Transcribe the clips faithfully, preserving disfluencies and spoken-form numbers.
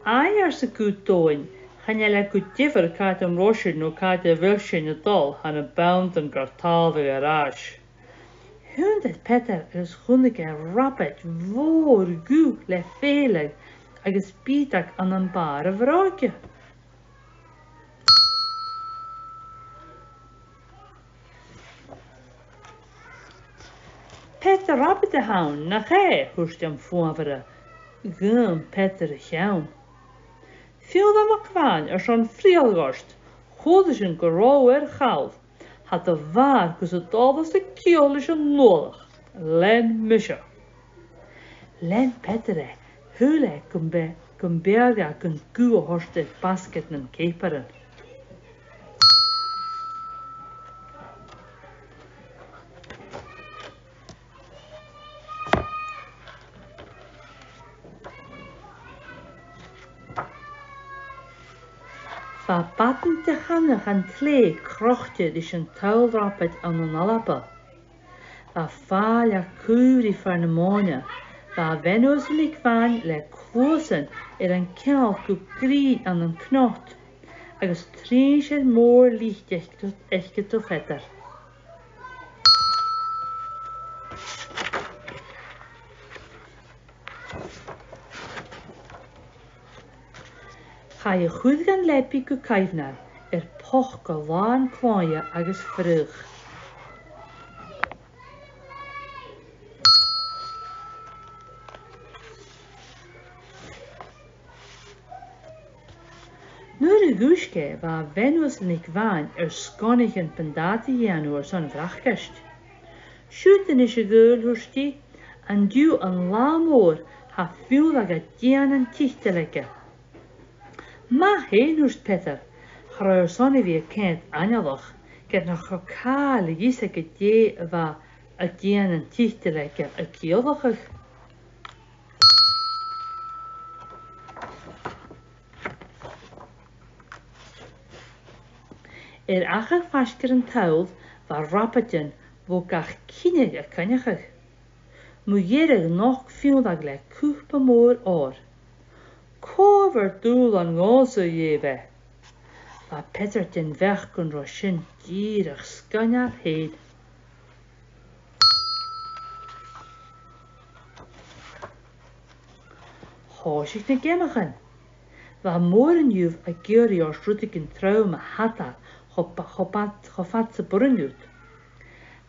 Aidh, arsa Cù Domhainn, chan eil e gu diofar càit an robh sinn no càit a bheil sinn a' dol, tha na banntan gar tàladh air ais. Thionndaidh Peter agus chunnaic e rabaid mhòr dhubh le fèileadh agus bìdeag ann am bàrr a bhròige. "Peter Rabaid a th' ann, nach e?" thuirt am fuamhaire. Dhùin Peter a cheann. "Fionnlagh MacBheathain airson frithealadh ort, chuala sinn gun robh thu air chall. Tha do bhàrr gus a' dol às a ciall leis an uallach. Lean mise." Lean Peter e, shaoil e gum b-, gum b' fheàrr dha gun guth a thoirt air basgaid nan ceapairean. Bha badan de chanach an t-slèigh crochte ris an toll rabaid ann an Alba. Bha fàileadh cùbhraidh far na mòine. Bha Venus NicBheathain le cluasan air an ceangal gu grinn ann an cnot, agus truinnsear mòr lite aice do, aice do Pheter. Chaidh a chur dhan leabaidh gu coibhneil air poca làn clòimhe agus fraoch. Nuair a dhùisg e, bha Venus NicBheathain air sgonaichean buntàta a dhèanamh airson a bhracaist. "Siuthad a-nis, a ghaoil," thuirt i, "an-diugh an latha mòr, tha Fionnlagh a' dèanamh an tiotail aige." "Math fhèin," thuirt Peter, cha robh e airson a bhith a' coimhead aineolach, ged nach robh càil a dh'fhios aige dè bha a' dèanamh an tiotail aige a' ciallachadh. Air achadh faisg air an toll, bha rabaidean bho gach cinneadh a' coinneachadh. Mu dheireadh nochd Fionnlagh le cupa mòr òir. "Cò bheir dùbhlan dhòmhsa?" dh'èigh e. Bha Peter den bheachd gun robh sin dìreach sgoinneil fhèin. Thòisich na geamachan. Bha mòran dhiubh ag iarraidh ort rudeigin trom a thadal cho ba-, cho bad-, cho fad 's a b' urrainn dhut.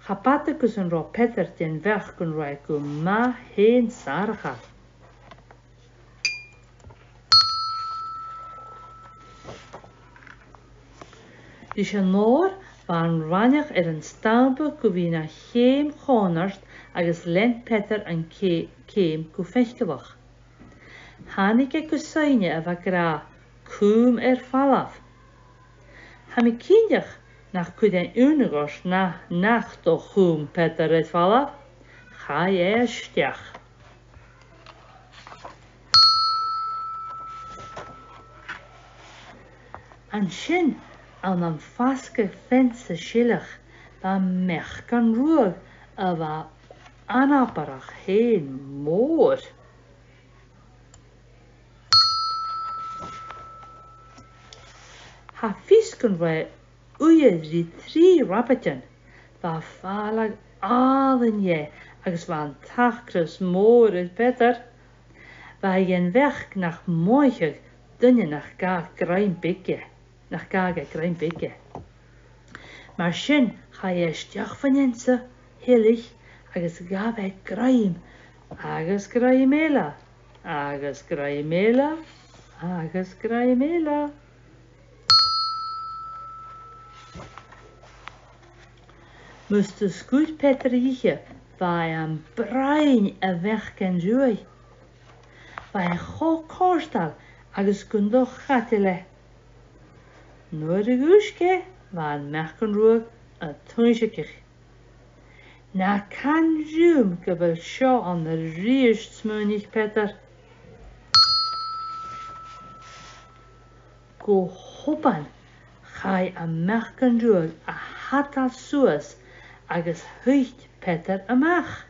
Cha b' fhada gus an robh Peter den bheachd gun robh e gu math fhèin sàrachail. Ris an òr, bha an raineach air an stampadh gu bhith na cheum chòmhnard agus lean Peter an ce-, ceum gu faiceallach. Thàinig e gu soidhne a bha ag ràdh, "Cùm air falbh." "Tha mi cinnteach nach cuir e iongnadh ort na, nach do chùm Peter air falbh." Chaidh e a-steach. An sin, ann am fasgadh feansa seilcheach, bha meacan ruadh a bha anabarrach fhèin mòr. Tha fios gun robh e uiread ri trì rabaidean. Bha fàileadh àlainn dheth agus bha an t-acras mòr air Peter. Bha e den bheachd nach mothaich duine nach gabhadh grèim beag dheth, nach gabhadh e grèim beag dheth. Mar sin, chaidh e a-steach fon fheansa sheilcheach agus ghabh e grèim, agus grèim eile, agus grèim eile, agus grèim eile. Mus do sguir Peter a dh'ithe, bha e am broinn a' mheacain ruaidh. Bha e cho cofhurtail agus gun do chaidil e. Nuair a dhùisg e, bha am meacan ruadh a' tuigsinn. "Na can rium gu bheil seo ann a-rithist," smaoinich Peter. Gu h-obann, chaidh am meacan ruadh a thadal suas agus thuit Peter a-mach.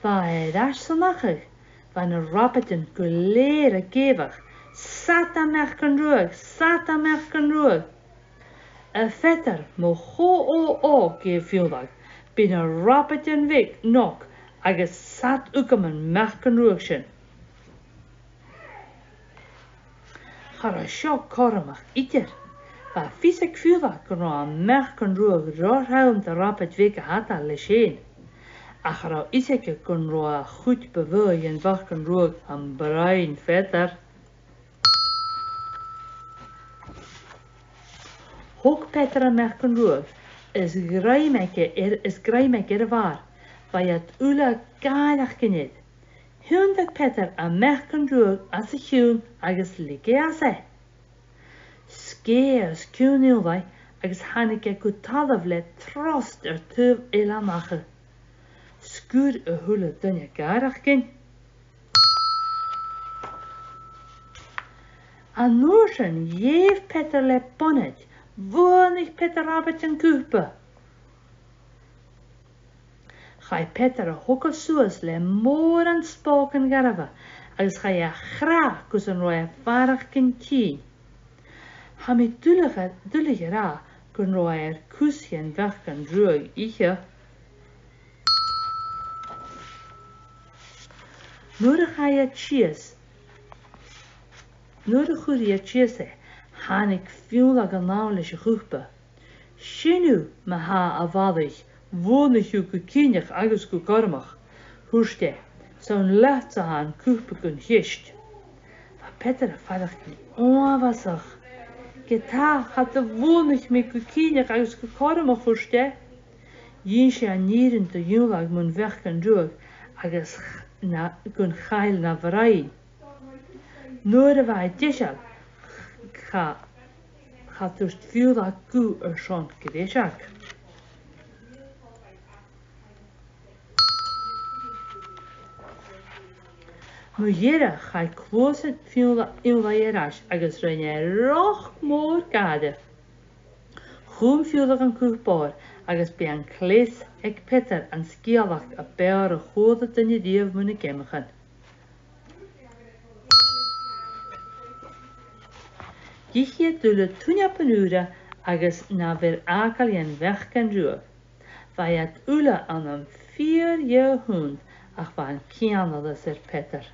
Bha e air ais san achadh, bha na rabaidean gu lèir ag èigheach, "Sad a-mach dhan ruadh, sad a-mach dhan ruadh!" "A Pheadair, mo cho-ogha," dh'èigh Fionnlagh, "bidh na rabaidean bheag a-nochd agus sad thugam a-mach dhan ruadh sin." Cha robh seo cothromach idir. Bha fios aig Fionnlagh gun robh a-mach dhan ruadh ro throm do rabaid bheag a dh'fhàgadh leis fhèin. Ach cha robh fhios aige gun robh a' chuid bu mhotha dhen a-mach dhan ruadh am broinn Pheadair. Thog Peadar a-mach dhan ruadh, is ghreim aige air, is ghreim aige air a' bhàrr. Bha iad uile gàireachdainn air. Thionndaidh Peadar a-mach dhan ruadh às a chionn agus leig e às e. Sgèith e os cionn Fhionnlaigh agus thàinig e gu talamh le trost air taobh eile an achaidh. Sguir a h-uile duine gàireachdainn. An uair sin dh'èigh Peadar le bonaid, bhuannaich Peadar Rabaid an cupa. Chaidh Peadar a thogail suas le mòran spògan gharbha agus chaidh e a chrath gus an robh e a' faireachdainn tinn. Tha mi duilich, duilich a ràdh gun robh e air cus dhen bheachd an ruadh ithe. Nuair a chaidh iad sìos, nuair a chuir iad sìos e, thàinig Fionnlagh a-nall leis a' chupa. "Sin thu, ma-thà, a bhalaich, bhuannaich thu gu cinnteach agus gu cothromach," thuirt e, "'s ann leatsa a tha an cupa gun cheist." Bha Peadar a' faireachdainn uabhasach. "Ge-tà, cha do bhuannaich mi gu cinnteach agus gu cothromach," thuirt e. Dh'inns e an fhìrinn do dh'Fhionnlagh mun bheachd an ruadh agus ch-, na, gun chaill na bhroinn. Nuair a bha e deiseil, cha, cha tuirt Fionnlagh guth airson greiseag. Mu dheireadh chaidh cluasan Fionnla-, Fhionnlaigh air ais agus rinn e roc mòr gàire. Chùm Fionnlagh an cupa òir agus b' e an cleas aig Peadar an sgeulachd a b' fheàrr a chuala duine riamh mu na geamachan. Dh'ith iad uile tuineapan ùra agus na bha air fhàgail dhen bheachd an ruadh. Bha iad uile ann am fìor dheagh shunnd ach bha an cianalas air Peadar.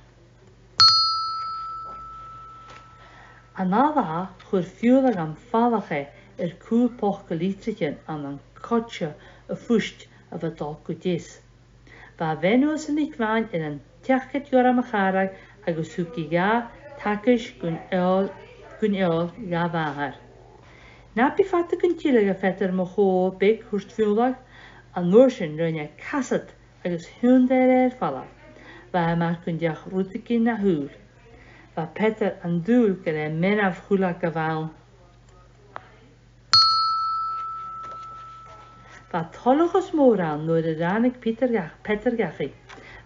An ath latha chuir Fionnlagh am falach e air cùl poca litrichean ann an coidse a' phuist a bha a' dol gu deas. Bha a bhean-uas an Nic Mheáin air an t-seacaid ghorm a chàradh agus thug i dha taigis gun fheòil, gun fheòil dha mhàthair. "Na bi fada gun tilleadh, a Pheadair, mo cho-ogha beag," thuirt Fionnlagh. An uair sin rinn e casad agus thionndaidh e air falbh. Bha e mar gun deach rudeigin na shùil. Bha Peadar an dùil gur e meanbh-chuileag a bh' ann. Bha toileachas mòr ann nuair a ràinig Peadar dha-, Peadar dhachaigh.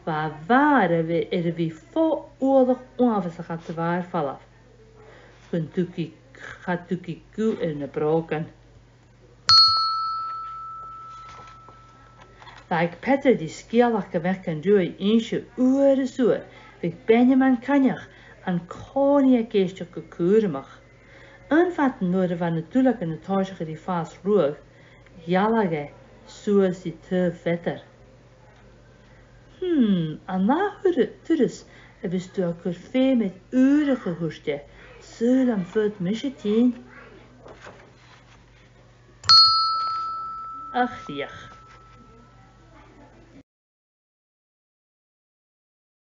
Bha a mhàthair air a bhith, air a bhith fo uallach uabhasach fad a bha e air falbh. Gun tugadh, cha tugadh guth air na brògan. Bha aig Peadar ri sgeulachd a' bheachd an ruadh innse uair is uair. Bhiodh Benjamin Coinneach an-còmhnaidh ag èisteachd gu cùramach. Aon mhadainn nuair a bha na duilleagan a' tòiseachadh ri fàs ruadh, dhealaich e suas ri taobh Pheadair. "Hmm, an ath thuras, turas a bhios tu a' cur feum air ùrachadh," thuirt e, "saoil am faod mise tighinn?" A' chrìoch.